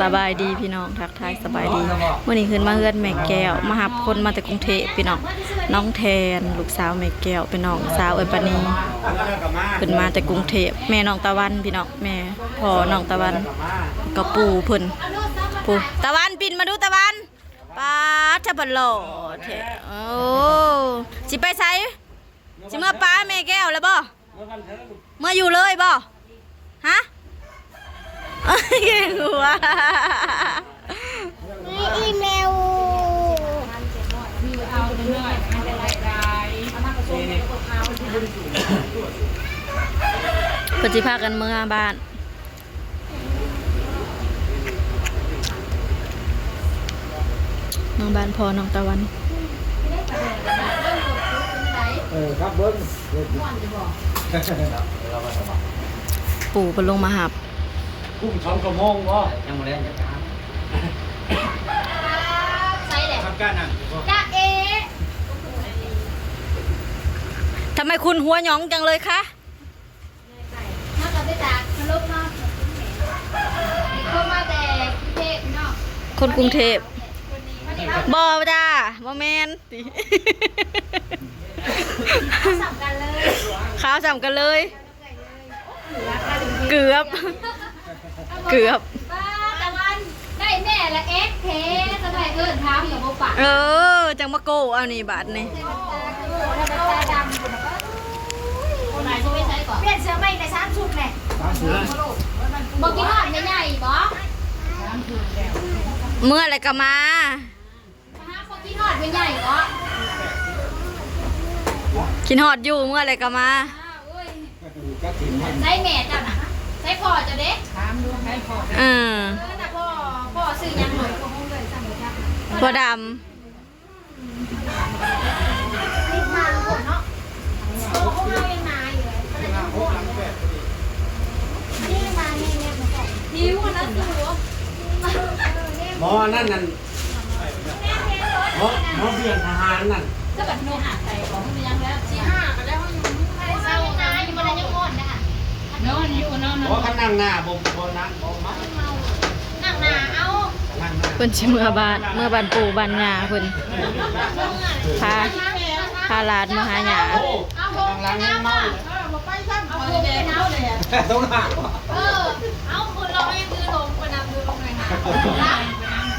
ສະບາຍດີພີ່ນ້ອງ ທັກທາຍສະບາຍດີ. ມື້ນີ້ຂຶ້ນມາເຮືອນແມ່ແກ້ວ ມາຮັບຄົນມາແຕ່ກຸງເທບພີ່ນ້ອງ. ນ້ອງແທນ ລູກສາວແມ່ແກ້ວ ເປັນນ້ອງສາວເອື້ອຍປານີ ຂຶ້ນມາແຕ່ກຸງເທບ. ແມ່ນ້ອງຕາວັນພີ່ນ້ອງ ແມ່ພໍ່ນ້ອງຕາວັນ ກະປູ່ເພິ່ນ. ປູ່ຕາວັນ ປິ່ນມາດູຕາວັນ. ປາດ ເຈົ້າບັດຫຼໍ່ແທ້. ໂອ້ ຊິໄປໃສ? ຊິເມືອປາແມ່ແກ້ວແລ້ວບໍ່? ເມືອຢູ່ເລີຍບໍ່? ຮະ? ເກັ່ງຫົວ. ອີ່ແມວ ເພິ່ນຊິພາກັນເມືອບ້ານ. ເມືອບ້ານພໍ່ນ້ອງຕາວັນ. ເອີ ຂັບເບິ່ງ ປູ່ເພິ່ນລົງມາຮັບ. ກຸ້ມສອງຊົ່ວໂມງບໍ່? ຍັງບໍ່ແລ້ວ. ໃສ່ແຫຼະ ຂັບກ້ານະ ຈາເອ. ທຳໄມຄຸນຫົວຫຍອງຈັງເລີຍຄະ? ມາກັບໄປຕາກ ສະຫຼຸບເນາະ ຄົນມາແຕ່ກຸງເທບເນາະ. ຄົນກຸງເທບ. ບໍ່ຈ້າ ບໍ່ແມ່ນຕິ. ຂາວສ່ຳກັນເລີຍ ຂາວສ່ຳກັນເລີຍ. ເກືອບ ເກືອບ. ປ້າ ຕາວັນ ໄດ້ແມ່ລະແອກແທ້ ສະບາຍເອີ້ນຖາມກໍບໍ່ປາກ. ເອີ ຈັ່ງມາໂກ້ເອົານີ້ບາດນີ້. ປ່ຽນເສື້ອໃໝ່ໄດ້ສາມຊຸດແຫຼະ. ບໍ່ຄິດຮອດແມ່ໃຫຍ່ບໍ? ເມື່ອແລ້ວກໍມາ. ມາຫາ ບໍ່ຄິດຮອດແມ່ໃຫຍ່ບໍ? ຄິດຮອດຢູ່ ເມື່ອແລ້ວກໍມາ. ໃສແມ່ເຈົ້ານະ? ໃສພໍ່ເຈົ້າເດ້? ເອີ ເອີ ພໍ່ ພໍ່ຊື່ຫຍັງ? ພໍ່ດຳ. ຫມໍອັນນັ້ນນັ້ນ ໝໍ ໝໍບ່ຽງທະຫານນັ້ນ. ບໍ່ ຄັນນັ່ງໜ້າບໍ່ ບໍ່ນັ່ງ ບໍ່ມາ. ເພິ່ນຊິເມືອບ້ານ ເມືອບ້ານປູ່ບ້ານຍ່າເພິ່ນ ພາ ພາຫຼານມາຫາຍ່າ. ເອີ ເອົາ ຄົນລາວຍັງຄືລົງໄປນຳ ຄືລົງໄປນຳ.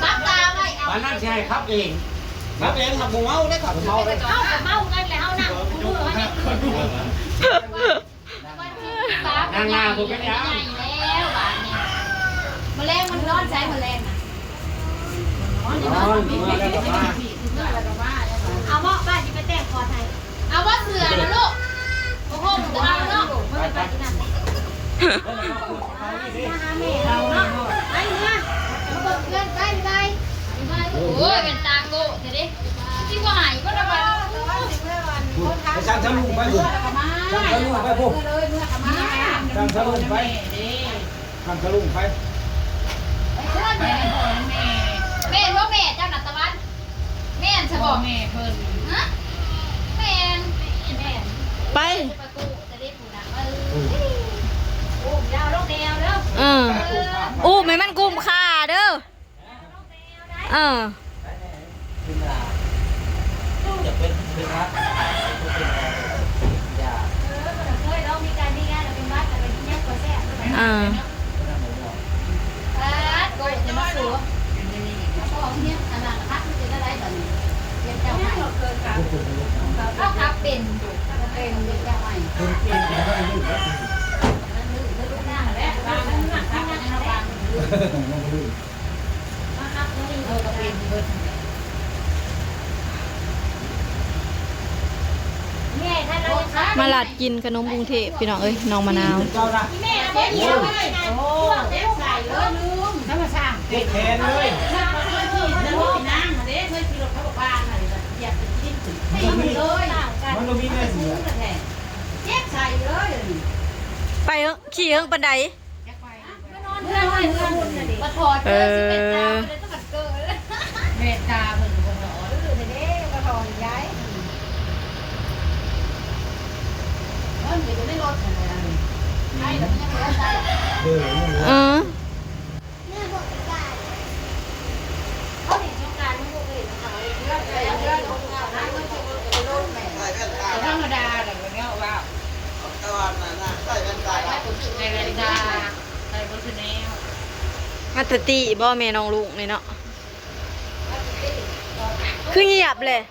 ຫຼັບຕາໄວ້ ເອົາ ອັນນັ້ນຊິໃຫ້ຂັບເອງ ຂັບເອງ ເຮົາບໍ່ເມົາເດ້ ເຂົາບໍ່ເມົາເດ້. ເຮົາກໍເມົາກັນແຫຼະ ເຮົານັ່ງ ນາງໜ້າບໍ່ເປັນຫຍັງ ໃຫຍ່ແລ້ວບາດນີ້. ມື້ແລງມັນນອນໃສມື້ແລງນະ? ນອນ ເມື່ອແລ້ວກໍມາ. ເອົາເບາະ ປ້າຊິໄປແຕ່ງຄອນໃຫ້. ເອົາບໍ່ເສື້ອນະລູກ? ໂອ້ໂຫ ບໍ່ເອົາເນາະ. ໄປ ໄປ ໄປ ມາຫາແມ່ເຮົາເນາະ. ໄປເມືອ ມາເບິ່ງເຮືອນ ໄປ ບາຍບາຍ. ໂອ້ຍ ເປັນຕາໂກ້ແທ້ເດ້. ຊິບໍ່ໃຫ້ບໍ່ລະບາດ. ໄປສ້າງສະລຸງໄປພຸ້ນ ສ້າງສະລຸງໄປພຸ້ນ ສ້າງສະລຸງໄປ ສ້າງສະລຸງໄປ. ແມ່ນບໍ່ແມ່ເຈົ້ານະຕາວັນ? ແມ່ນຊະບໍ່? ແມ່ເພິ່ນ ຮະ? ແມ່ນ ແມ່ນ ໄປ ໄປໂກ້ແທ້ເດ້ພຸ້ນນະ. ເອີ ອູ້ມໃຫ້ມັນກຸ້ມຄ່າເດີ. ເອີ ເອີ ເຮົາຂັບເປັນ ເປັນເຈົ້າໃໝ່. ມາລາດກິນຂະໜົມກຸງເທບ ພີ່ນ້ອງເອີຍ ນ້ອງມະນາວ. ມັນບໍ່ມີ ມັນບໍ່ມີແມ່ເສືອ. ໄປເອີ ຂີ່ເອີງປານໃດ? ເອີ ແມ່ນຕາເພິ່ນບໍ່ຖອດ. ເອີ ເອີ ມາແຕ່ຕິບໍ່ແມ່ນ້ອງລຸງນີ້ເນາະ? ຄືງຽບເລີຍ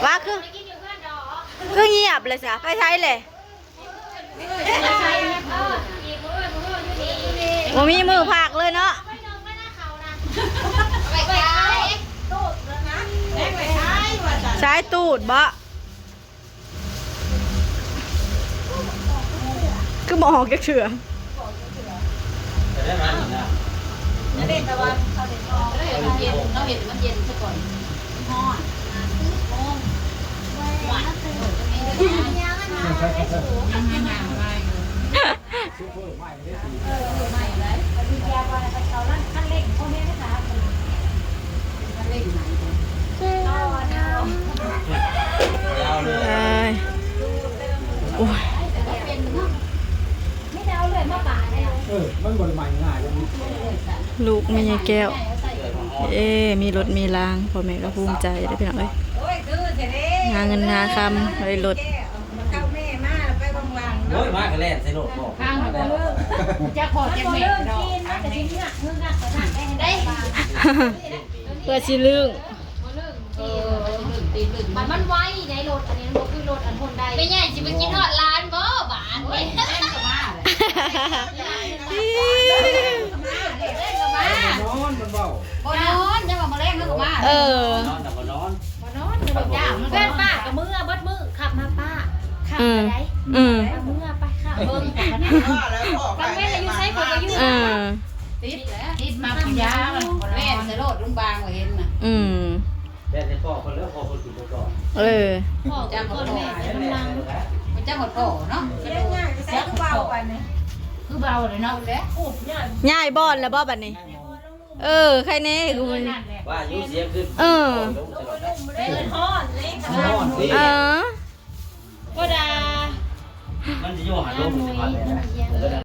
ວ່າຄື ຄືງຽບເລີຍຊະ ໄປໃສເລີຍ? ບໍ່ມີມື້ພັກເລີຍເນາະ. ສາຍຕູດບໍ່? ຄືບໍ່ອອກຈັກເທື່ອ. ໂອ້ຍ ເອີ ມັນບໍ່ໄດ້ໄໝ້ງ່າຍແບບນີ້. ລູກແມ່ໃຫຍ່ແກ້ວ ເອີ ມີລົດມີລາງ ພໍ່ແມ່ກໍພູມໃຈເດ້ພີ່ນ້ອງເອີຍ. ຫາເງິນຫາຄຳໄດ້ລົດ ໂອ້ຍ ມາກໍແລ່ນໃສ່ໂລດ ທາງມັນບໍ່ເລີກ ຈັກພໍຈັກແມ່ດອກ ໄດ້ ເພື່ອຊິລຶ້ງ ເອີ ມັນ ມັນໄວໄດ໋ລົດ ອັນນີ້ມັນບໍ່ຄືລົດອັນຮອນໄດ໋. ແມ່ໃຫຍ່ຊິໄປກິນຮອດຫຼານບໍ່ບາດນີ້? ນອນ ມັນເວົ້າ ບໍ່ນອນ ຍັງວ່າມື້ແລງເຮົາກໍມາ. ເອີ ນອນກໍບໍ່ນອນ ບໍ່ນອນ ບໍ່ນອນ. ເພື່ອນປ້າກໍເມືອເບິດມື້ ຂັບມາປ້າ ຂັບ ອືມ ໄດ້ ອືມ ເມືອໄປ ຂັບເບິ່ງ ກາງເວັນຢູ່ໃສກໍຢູ່ ເອີ ຕິດແຫຼະ ຕິດມາກິນຢາ ແລ່ນໃສ່ໂລດລຸງບາງວ່າເຫັນນະ ອືມ. ແຕ່ໃຫ້ພໍ່ເພິ່ນແລ້ວ ພໍ່ເພິ່ນຂຶ້ນໄປກ່ອນ ເອີ ພໍ່ ຈັກ ພໍ່ແມ່ ກຳລັງ ຈັກຮອດພໍ່ເນາະ ຍ້າຍໄປໃສຄືເບົາປານນີ້ ຄືເບົາເລີຍເນາະ ແຫຼະ ຍ້າຍບ່ອນແລ້ວບໍ່ບັດນີ້? ເອີ ໃຄແນ່ ວ່າຢູ່ເສຍຂຶ້ນ ເອີ ເອີ ຮ້ອນເລີຍ ຮ້ອນເລີຍ ເອີ ບໍ່ດາ ມັນຊິຢູ່ຫາລົມ ມັນຊິວ່າແລ້ວ.